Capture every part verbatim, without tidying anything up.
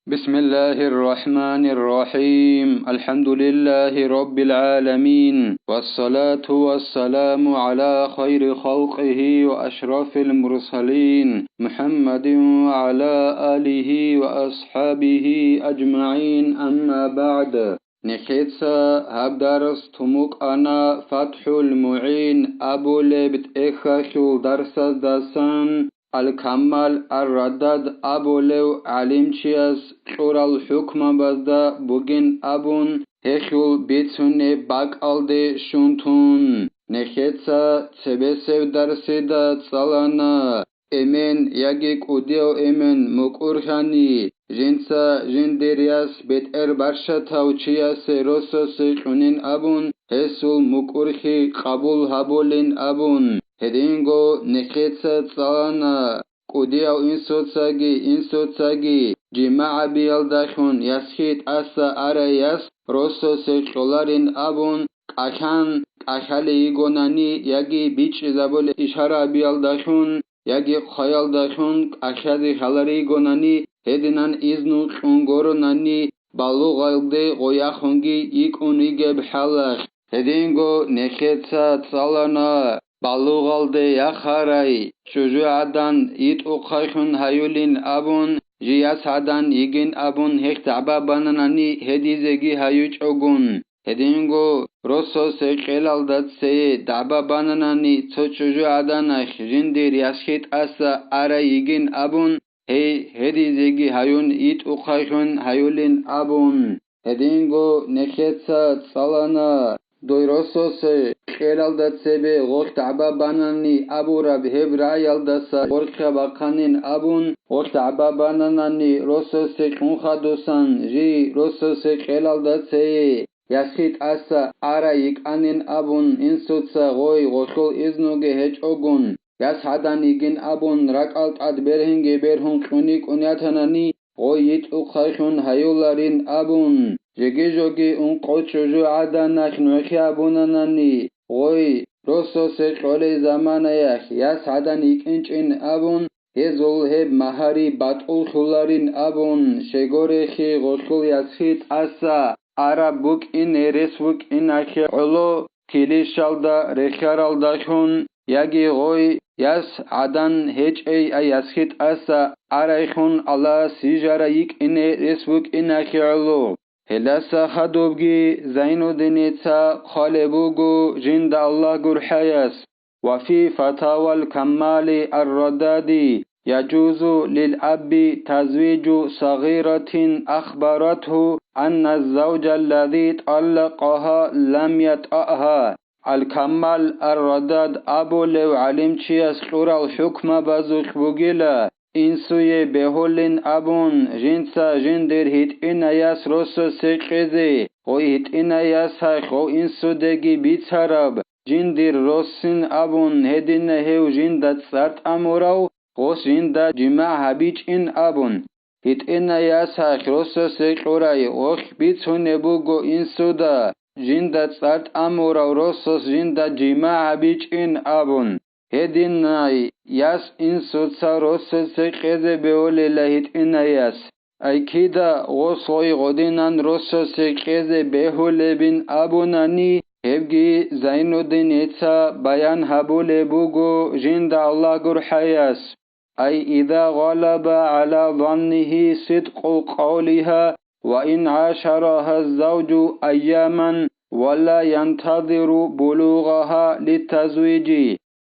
بسم الله الرحمن الرحيم. الحمد لله رب العالمين. والصلاة والسلام على خير خلقه وأشرف المرسلين محمد وعلى آله وأصحابه أجمعين. أما بعد. Нехеца гьаб дарс тумукъана ФатхӀул МугӀин абулеб тӀехьалъул дарсаздасан. Ал-Каммал ар-Раддад абулев гӀалимчияс кьурал хӀукмабазда бугин абун, гьелъул бицунеб бакӀалде щун тун, нехеца цебесеб дарсида цӀалана. Эмен яги кӀудияв эмен мукӀурлъани, жинца жиндир яс бетӀер барщатав чиясе росасе кьунин абун, гьесул мукӀурлъи къабул гьабулин абун. Гьединго нехеца цӀалана, кӀудияв инсуцаги, инсуцаги жимагӀабиялдалъун ясхӀи тӀаса арай яс росасе кьоларин абун, кӀалъан, кӀалъалей йигонани яги бичӀчӀизабулей ишарабиялдалъун яги хъваялдалъун кӀалъазе хьаларей йигонани, гьединан изну кьун горонани, балугъалде гъояхунги йикӀун йигеб хӀалалъ. Гьединго нехеца цӀалана, балугъалде яхарай чӀужугӀадан йитӀухъайхун гьаюлин абун, жи яс гӀадан йигин абун гьехь дагӀба бананани гьедизеги гьаючӀогун. Гьединго росасе кьелалда цее дагӀба бананани цо чӀужугӀаданалъ жиндир ясхӀи тӀаса арай йигин абун, гьей гьедизеги гьаюн йитӀухъайхун гьаюлин абун. Гьединго нехеца цӀалана, дой росасе кьелалда цебе гъолъ дагӀба банани абураб гьеб рагӀиялдаса гъоркьа бахъанин абун, гъолъ дагӀба бананани росасе кьун хадусан жи росасе кьелалда цее ясхӀи тӀаса арай йикӀанин абун, инсуца гъой гъолъул изнуги гьечӀогун, яс гӀадан йигин абун, ракӀал тӀад бергьинги бергьун кьун йикӀун ятанани, гъой йитӀухъайхун гьаюларин абун, жеги-жоги ункъо чӀужугӀаданалъ нугӀлъи абунанани, гъой росасе кьолей заманаялъ яс гӀадан йикӀинчӀин абун, гьезул гьеб магьари батӀуллъуларин абун, щегорехи гъолъул ясхӀи тӀаса араб букӀине рес букӀиналъе гӀоло, килищалда рехьаралдалъун, яги гъой яс гӀадан гьечӀей ай ясхӀи тӀаса арайхун Аллагьас жижара йикӀине рес букӀиналъе гӀоло. Гьелдаса хадубги Зайнуддиница хъвалеб буго жинда Аллагь гурхӀаяс: وفي فتاوى الكمال الردادي يجوز للأب تزويج صغيرة أخبرته أن الزوج الذي طلقها لم يطأها. Ал-Каммал ар-Раддад абулев гӀалимчияс кьурал хӀукмабазулъ бугила, инсуе бегьулин абун, жинца жиндир гьитӀинай яс росасе кьезе, гъой гьитӀинай ясахъ гъов инсудеги бицараб, жиндир росин абун, гьедина гьев жинда цӀар тӀамурав, гъос жинда жимагӀ гьабичӀин абун. ГьитӀинай ясахъ росасе кьурай гъолъ бицунеб буго инсуда, жинда цӀар тӀамурав росас жинда жимагӀ гьабичӀин абун. Гьединай яс инсуца росасе кьезе бегьулила гьитӀинай яс. Ай кида гъос гъой гъодинан росасе кьезе бегьулебин абунани, гьебги Зайнуддиница баян гьабулеб буго жинда Аллагь гурхӀаяс. أي إذا غلب على ظنه صدق قولها وإن عاشرها الزوج أياما ولا ينتظر بلوغها للتزويج.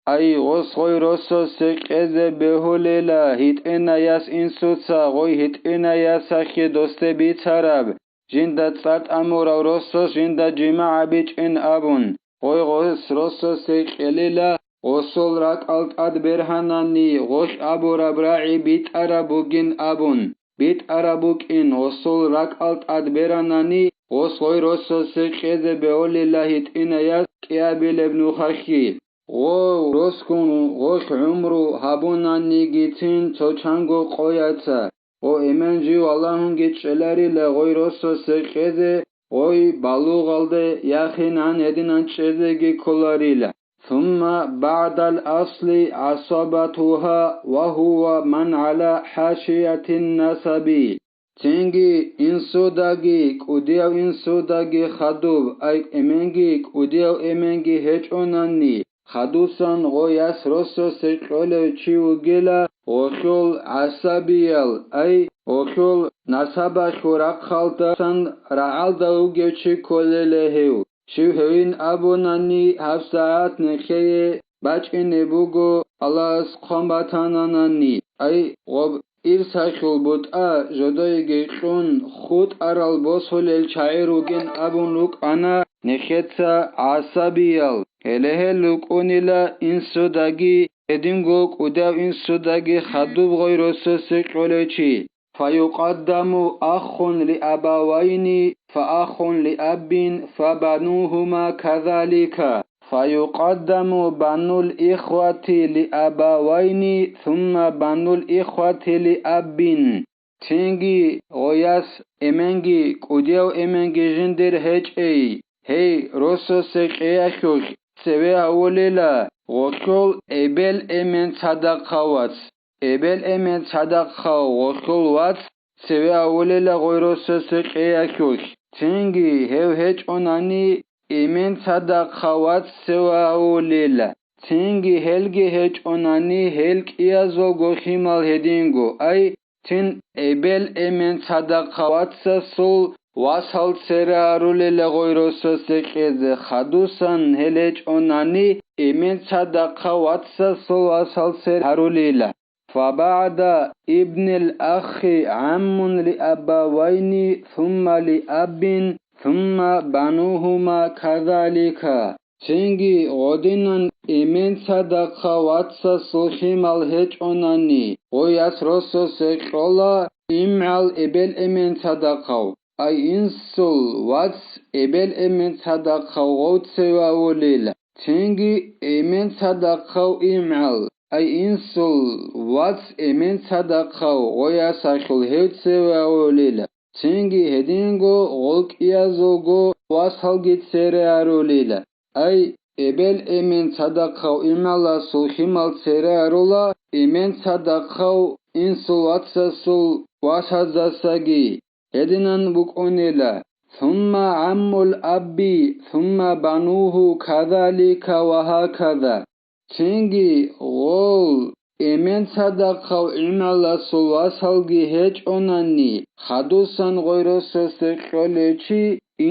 Ай гъос гъой росасе кьезе бегьулела гьитӀинай яс инсуца гъой гьитӀинай ясахъе досде бицараб, жинда цӀар тӀамурав росас жинда жимагӀ гьабичӀин абун, гъой гъос росасе кьелила, гъосул ракӀал тӀад бергьанани гъолъ абураб рагӀи битӀараб бугин абун, битӀараб букӀин гъосул ракӀал тӀад беранани, гъос гъой росасе кьезе бегьулила гьитӀинай яс кӀиабилеб нухалъги. Гъов росгун гъолъ гӀумру гьабунанигицин цо чанго къояца, гъо эмен жив Аллагьунги чӀеларила гъой росасе кьезе, гъой балугъалде яхинан гьединан чӀезеги кколарила. ثم بعد الأصل عصبتها وهو من على حاشية النسب. Цинги инсудаги, кӀудияв инсудаги хадуб, ай эменги, кӀудияв эменги гьечӀонани, хадусан гъой яс росасе кьолев чи вугила, гъолъул гӀасабиял, ай гъолъул насабалъул рахъалдасан рагӀалда вугев чи кколела гьев. Щив гьевин абунани, гьабсагӀат нехее бачӀине буго Аллагьас хъван батананани, ай гъоб ирсалъул бутӀа жодойги кьун хутӀарал босулел чагӀи ругин абун рукӀана нехеца гӀасабиял. Гьеле гьел рукӀунила инсудаги, гьединго кӀудияв инсудаги хадуб гъой росасе кьолев чи. فيقدم أخ لأبوين فأخ لأب فبنوهما كذلك، فيقدم بنو الإخوة لأبوين ثم بنو الإخوة لأب. Цинги гъой яс эменги, кӀудияв эменги жиндир гьечӀей, гьей росасе кьеялъулъ цеве гьавулела гъолъул эбел-эмен цадахъав вац. Эбел-эмен цадахъав гъолъул вац цеве гьавулела гъой росасе кьеялъулъ, цинги гьев гьечӀонани эмен цадахъав вац цеве гьавулела, цинги гьелги гьечӀонани гьел кӀиязулго лъимал гьединго, ай, цин эбел-эмен цадахъав вацасул васал цере гьарулела гъой росасе кьезе, хадусан гьел гьечӀонани эмен цадахъав вацасул васал цере гьарулела. فبعد ابن الأخ عم لأبوين ثم لأب ثم بنوهما كذلك. Цинги гъодинан эмен цадахъав вацасул лъимал гьечӀонани, гъой яс росасе кьола имгӀал эбел-эмен цадахъав, ай инсул вац эбел-эмен цадахъав гъов цеве гьавулел, цинги эмен цадахъав имгӀал, ай инсул вац эмен цадахъав гъой ясалъул гьев цеве гьавулел, цинги гьединго гъол кӀиязулго васалги цере гьарулел. Ай, эбел-эмен цадахъав имгӀаласул лъимал цере гьарула эмен цадахъав инсул вацасул васаздасаги. Гьединан букӀунела: ثم عم الأب ثم بنوه كذلك وهكذا. Цинги гъол эмен цадахъав имгӀаласул васалги гьечӀонани, хадусан гъой росасе кьолев чи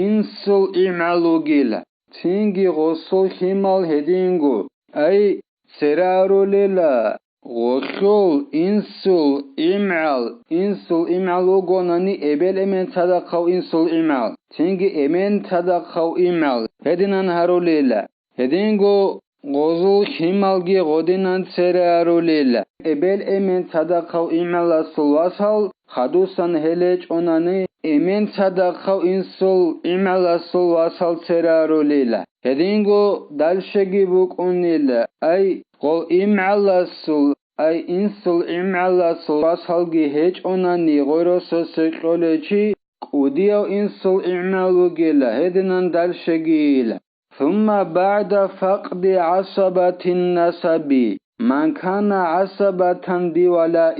инсул имгӀал вугила. Цинги гъосул лъимал гьединго, ай, цере гьарулела, гъолъул инсул имгӀал, инсул имгӀал вугонани эбел-эмен цадахъав инсул имгӀал, цинги эмен цадахъав имгӀал, гьединан гьарулела. Гьединго гъозул лъималги гъодинан цере гьарулел, эбел-эмен цадахъав имгӀаласул васал хадусан гьел гьечӀонани, эмен цадахъав инсул имгӀаласул васал цере гьарулел. Гьединго дальшеги букӀунел, ай, гъол имгӀаласул, ай, инсул имгӀаласул васалги гьечӀонани гъой росасе кьолев чи кӀудияв инсул имгӀал вугила, гьединан дальшегийила. ثم بعد فقد عصبة النسب من كان عصبة بولاء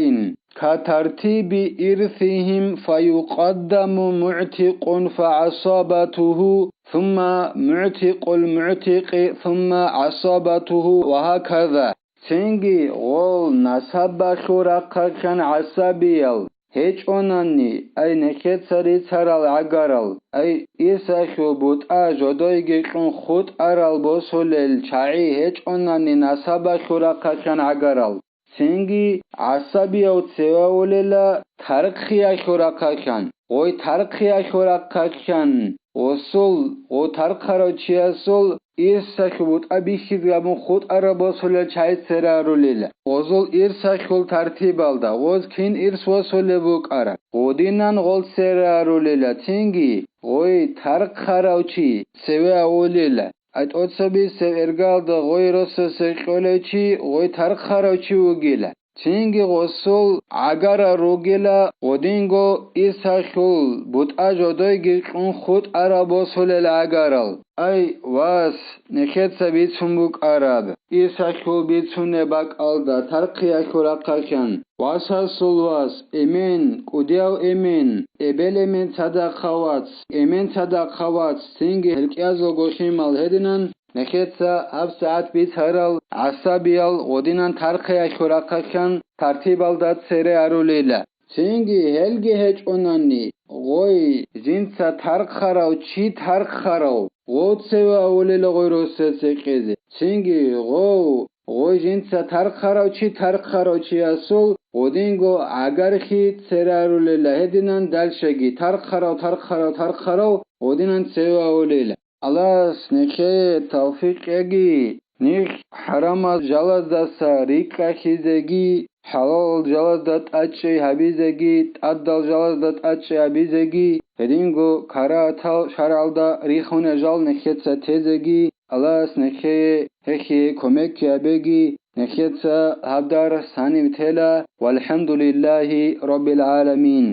كترتيب إرثهم فيقدم معتق فعصبته ثم معتق المعتق ثم عصبته وهكذا. Цинги гъол насабалъул рахъалъан гӀасабиял гьечӀонани, ай нехеца рицарал гӀагарал, ай ирсалъул бутӀа жодойги кьун хутӀарал босулел чагӀи гьечӀонани насабалъул рахъалъан гӀагарал, цинги гӀасабияв цеве гьавулела тархъиялъул рахъалъан, гъой тархъиялъул рахъалъан, гъосул, гъо тархъарав чиясул ирсалъул бутӀа бихьизе гьабун хутӀараб босулел чагӀи цере гьарулел. Гъозул ирсалъул тартибалда гъоз кин ирс восулеб букӀараб, гъодинан гъол цере гьарулела, цинги гъой тархъарав чи цеве гьавулела. Ай тӀоцебесеб эргалда гъой росасе кьолев чи гъой тархъарав чи вугила. Цинги гъосул гӀагарал ругела гъодинго Исахьул бутӀа жодойги кьун хутӀарал босулел гӀагарал. Ай, вас, нехеца бицун букӀараб, Исахьул бицунеб бакӀалда тархъиялъул рахъалъан, васасул вас, эмен, кӀудияв эмен, эбел-эмен цадахъав вац, эмен цадахъав вац, цинги гьелкӀиязулго лъимал гьединан, нехеца гьабсагӀат бицарал гӀасабиял гъодинан тархъиялъул рахъалъан тартибалда цере арулила. Цинги гьелги гьечӀонани, гъой, жинца тархъарав чи тархъарав, гъов цеве авулила гъой росасе кьезе. Цинги гъов, гъой, жинца тархъарав чи тархъарав чиясул гъодинго гӀагархи цере арулила гьединан далщаги тархъарав, тархъарав, тархъарав гъодинан цеве авулила. Аллагьас нехее тавфикъ кьеги, ниж хӀарамал жалаздаса рикӀкӀахьизеги, хӀалалал жалазда тӀадчӀей гьабизеги, тӀадал жалазда тӀадчӀей гьабизеги, гьединго карагьатал шаргӀалда рихунел жал нехеца тезеги, Аллагьас нехее гьехие кумекги гьабеги, нехеца гьаб дарс гьанив тела, валхӀамдулиллагьи раббил гӀаламин.